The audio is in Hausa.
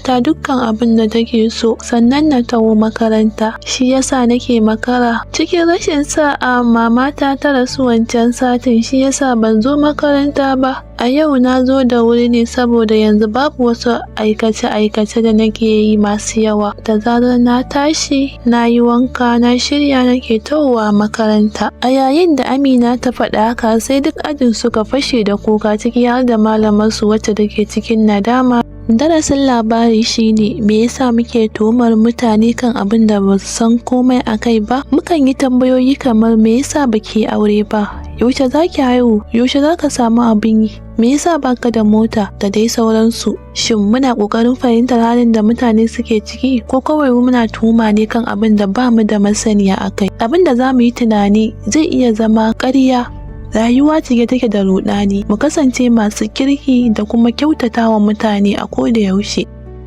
mamata dukkan abin da take so, sannan na taho makaranta. Shi yasa nake makara. Cikin rashin sa'a mamata ta rasu wancan satin, shi yasa ban zo makaranta ba. A yau na zo da wuri ne saboda yanzu babu wasu aikace-aikace da nake yi masu yawa. Da zarar na tashi, na yi wanka, na shirya, nake tahowa makaranta." A yayin da Amina ta faɗa haka, sai duk ajin suka fashe da kuka, ciki har da malamar su wacce take cikin nadama. Darasin labari shine, me yasa muke tuhumar mutane kan abin da ba su san komai a kai ba? Mukan yi tambayoyi kamar, "Me yasa baki aure ba? Yaushe zaki haihu? Yaushe zaka samu abin yi? Me yasa baka da mota?" da dai sauransu. Shin muna ƙoƙarin fahimtar halin da mutane suke ciki, ko kawai muna tuhuma ne kan abin da ba mu da masaniya a kai? Abin da za mu yi tunani zai iya zama ƙarya. Rayuwa cike take da ruɗani. Mu kasance masu kirki da kuma kyautata wa mutane a koda yaushe.